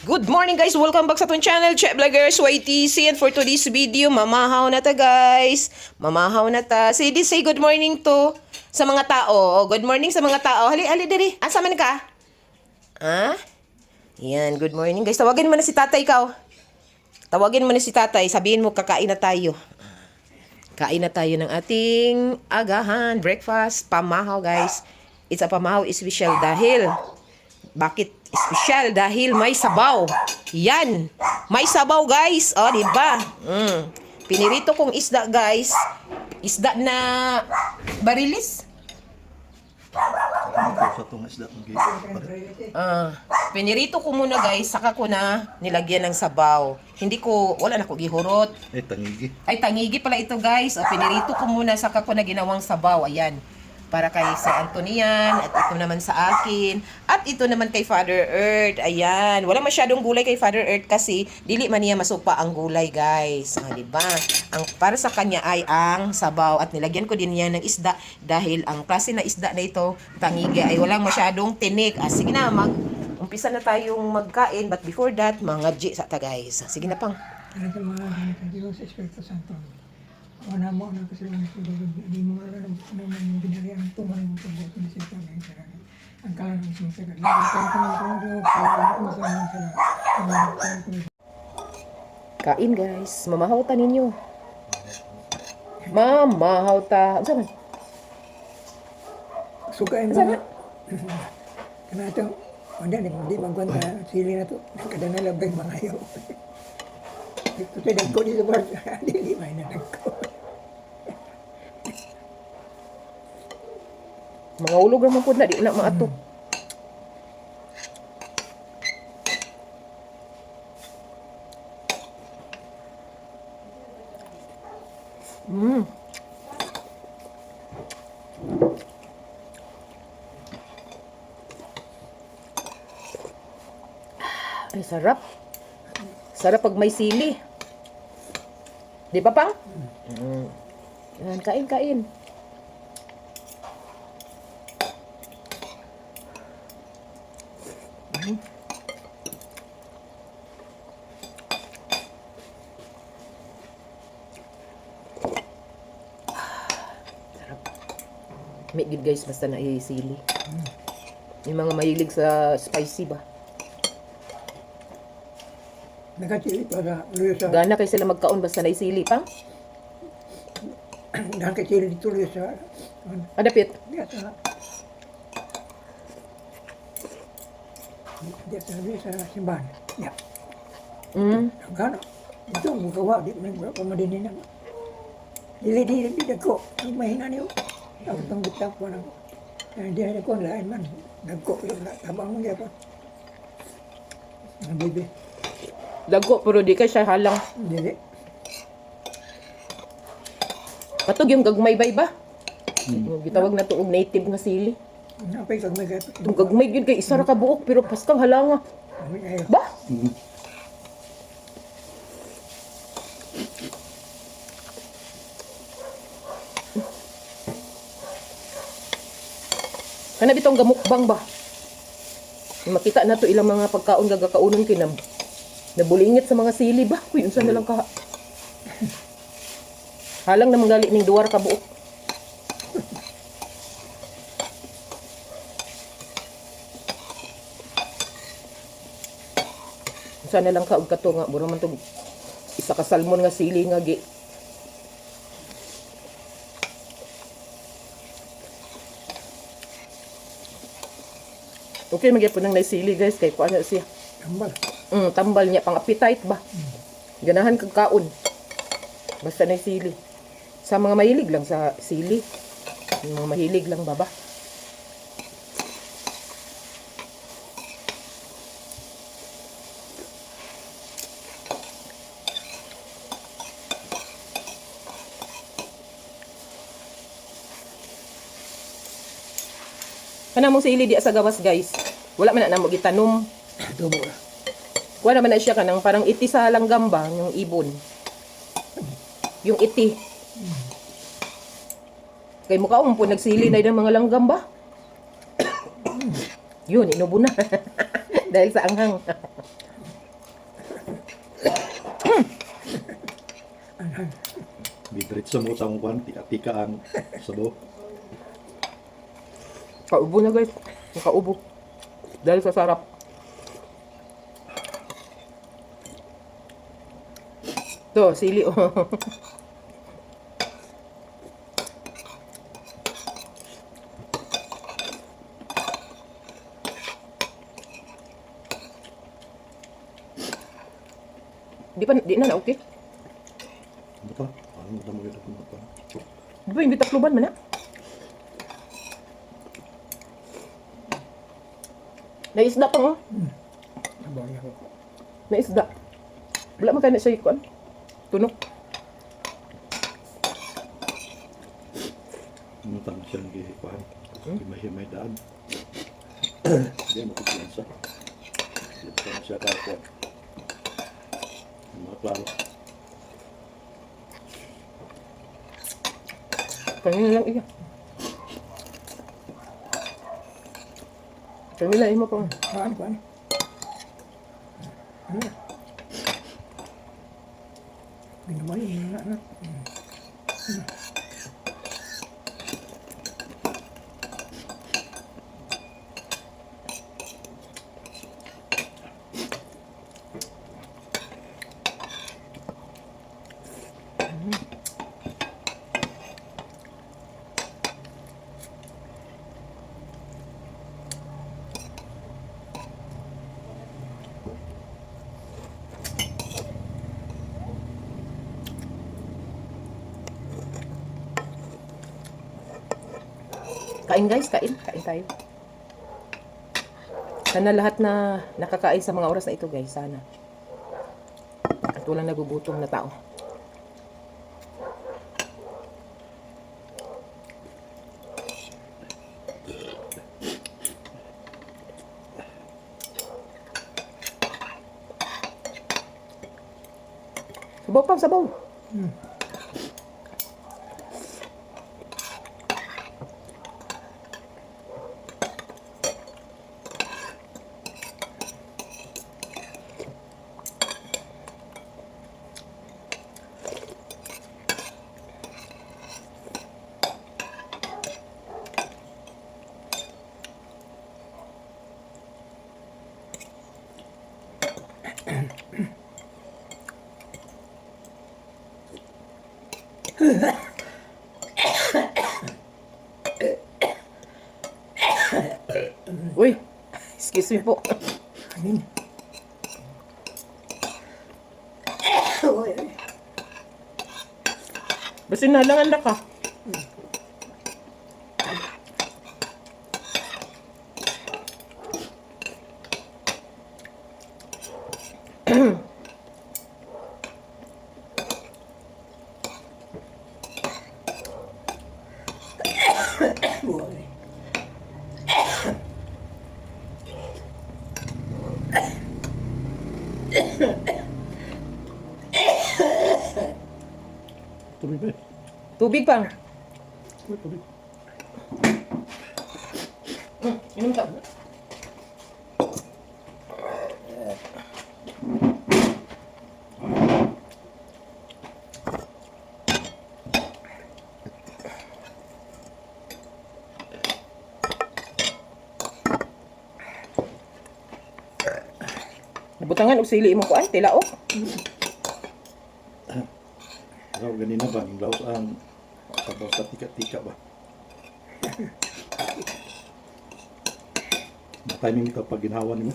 Good morning, guys! Welcome back sa atong channel, Che Vloggers YTC. And for today's video, mamahaw na ta, guys. Mamahaw na ta. Say good morning to sa mga tao. Oh, good morning sa mga tao. Hali, hali diri. Asa man ka? Ha? Yan, good morning, guys. Tawagin mo na si tatay ikaw. Tawagin mo na si tatay. Sabihin mo, kakain na tayo. Kain na tayo ng ating agahan, breakfast, pamahaw, guys. It's a pamahaw special dahil bakit special? Dahil may sabaw. Yan. May sabaw, guys. O, di ba? Pinirito kong isda, guys. Isda na barilis. Sa itong isda ng Ah, pinirito ko muna, guys, saka ko na nilagyan ng sabaw. Hindi ko, wala na ko gihurot. Eh, tangigi. Ay, tangigi pala ito, guys. O, pinirito ko muna, saka ko na ginawang sabaw. Ayan. Para kay Sir Anthony yan, at ito naman sa akin, at ito naman kay Father Earth. Ayan. Wala masyadong gulay kay Father Earth kasi dili man niya masupa ang gulay, guys. Ah, di ba? Ang para sa kanya ay ang sabaw at nilagyan ko din yan ng isda dahil ang klase na isda na ito, tangigi, ay walang masyadong tinik. Ah, sige na, umpisa na tayong magkain. But before that, mga G sa ta, guys. Sige na pang. Ano sa mga anak ng Diyos, Espiritu Santo. Una mo na kasi lang sa dulo, hindi mo alam ano man binarian ang tuman ng pagbuto ni Sita ng sarangin. Ang kalan ng sumsagat. Kain, guys. Mamahaw ta ninyo. Mamahaw ta. Unsa man? Sukain mo na. Kana ito, wala, di magkwenta, sili na to. Kada na labay mga ayaw. Ito tayo dagko dito ba? Dili, may na dagko. Mga ulog ra man pud na di na maato. Ay, sarap. Sarap pag may sili. Di ba, Pang? Mm. Yan, kain, kain. Sarap. May good, guys, basta na sili. Yung mga mahilig sa spicy ba? Nakachili pa sa, luyo sa, Gana kay sila magkaon basta naisili pang. nakachili dito luyo sa, Adapit. Dia sa dia sa dia sa simbahan. Ya. Gano. Ito ang gawa di man ko pamadinin na. Dili dili di dagko. Ang mahina niyo. Ang tong bitap ko na. Di na ko lain man. Dagko yung tabang mo gyapon. Ang bibi. Dagko pero di kay siya halang. Dili. Katog yung gagmay bay ba? Gitawag na to og native nga sili. Napay kag may gapit. Itong gagmay gyud kay isa ra ka buok pero paskang halanga. Ayo. Ba? Kana bitong gamukbang ba? Makita na to ilang mga pagkaon gagakaunon kay na nabulingit sa mga sili ba? Uy, unsa na lang ka. Halang na manggali ning duwar ka buok. Unsa na lang ka og kato nga mura man tog isa ka salmon nga sili nga gi. Okay, magyapon ng naisili, guys, kay kuan na siya. Tambal. Tambal niya pang appetite ba. Ganahan kag kaon. Basta na sili. Sa mga mahilig lang sa sili. Yung mga mahilig lang ba ba? Kana mong sili di sa gawas, guys. Wala man na namo gitanom. Tubo ra. Wala naman na siya kanang parang iti sa langgam ba, yung ibon. Yung iti. Kay mukha po nagsili na yung mga langgam ba? Yun, inubo na. Dahil sa anghang. Didiretso mo sa akong kuan, tika-tika ang sabaw. Kaubo na, guys. Nakaubo. Dahil sa sarap. To, sili oh. Di pa, di na na okay. Ano pa? Ano mo ito kung pa? Di ba hindi takluban man na? Naisda pa oh. Sabaw niya ako. Naisda. Wala man kaya na siya ikuan. Tunok. Ano tama siya nagihikuan? Himay-himay daan. Hindi mo kumpiyansa. Hindi pa siya kakuan. Mga klaro. Kanina lang iya. Kanina imo pa. Kuan, kuan. Ano? Ginamay, na, na. Kain guys, kain. Kain tayo. Sana lahat na nakakain sa mga oras na ito guys, sana. At walang nagugutom na tao. Sabaw pa, sabaw. Uy, excuse me po. Anin. Oy, oy. Basta nalangan na ka. Buhay. Tubig ba eh? Tubig pang. Uy, tubig. Inom ka. Nabutangan og sili imong kuan, tilaok. Pero ganina ba, ang laos ang sabaw sa tika-tika ba? Na-timing ka pag ginawa nimo.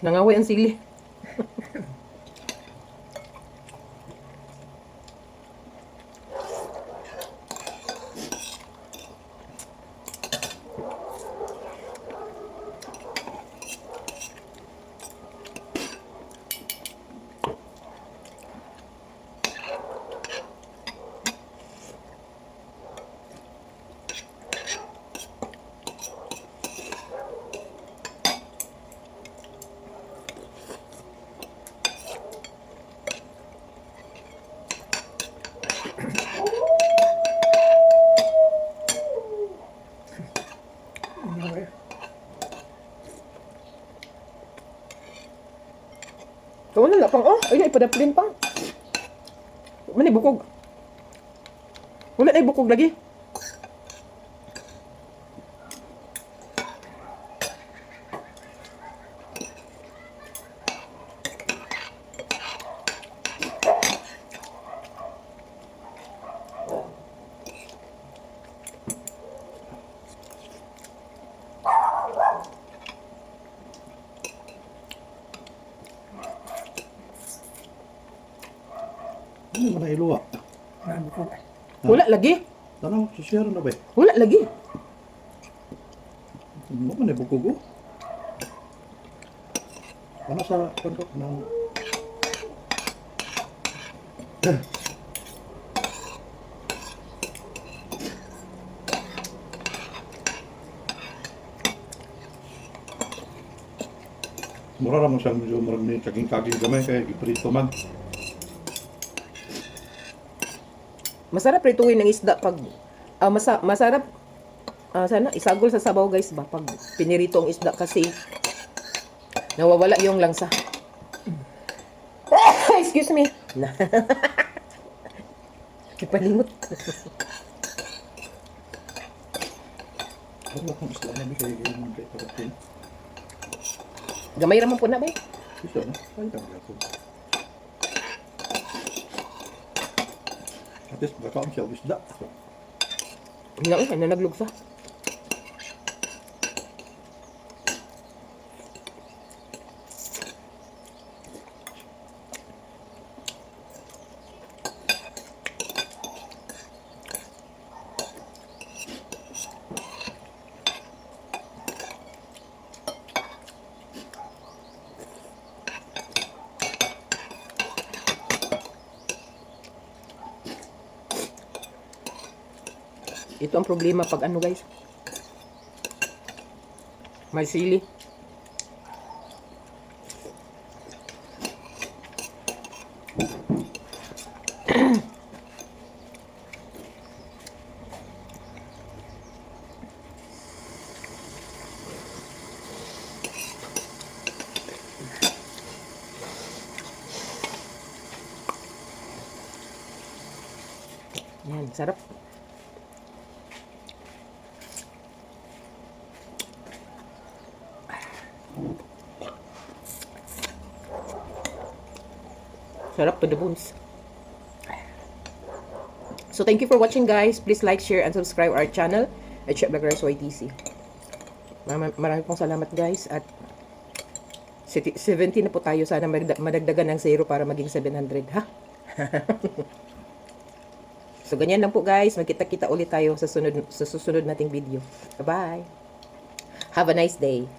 Nangaway ang sili. padaplin pa. Wala na bukog. Wala na bukog lagi. Ano man na iluwa? Wala bukog. Wala lagi. Tanaw, susiyaro na ba eh? Wala lagi. Ano man na bukog oh? Ano sa kwento ng. Mura ra man siya medyo murag ni kaging-kaging gamay kay giprito man. Masarap prituhin ng isda pag masarap sana isagol sa sabaw, guys, ba pag pinirito ang isda kasi nawawala yung langsa. Excuse me. Ipalimot. Wala akong isda na kay kay man kay parating. Gamay ra man po na bay. Isda na, ay kang gyapon. At least makaon siya og isda. Nga eh, nanaglugsa. Ito ang problema pag ano, guys. May sili. Yan, sarap. Sarap to the bones. So thank you for watching, guys. Please like, share, and subscribe our channel at Chef Vloggers YTC. Marami pong salamat, guys, at 70 na po tayo. Sana madagdagan ng zero para maging 700, ha? So ganyan lang po, guys. Magkita-kita ulit tayo sa susunod nating video. Bye-bye. Have a nice day.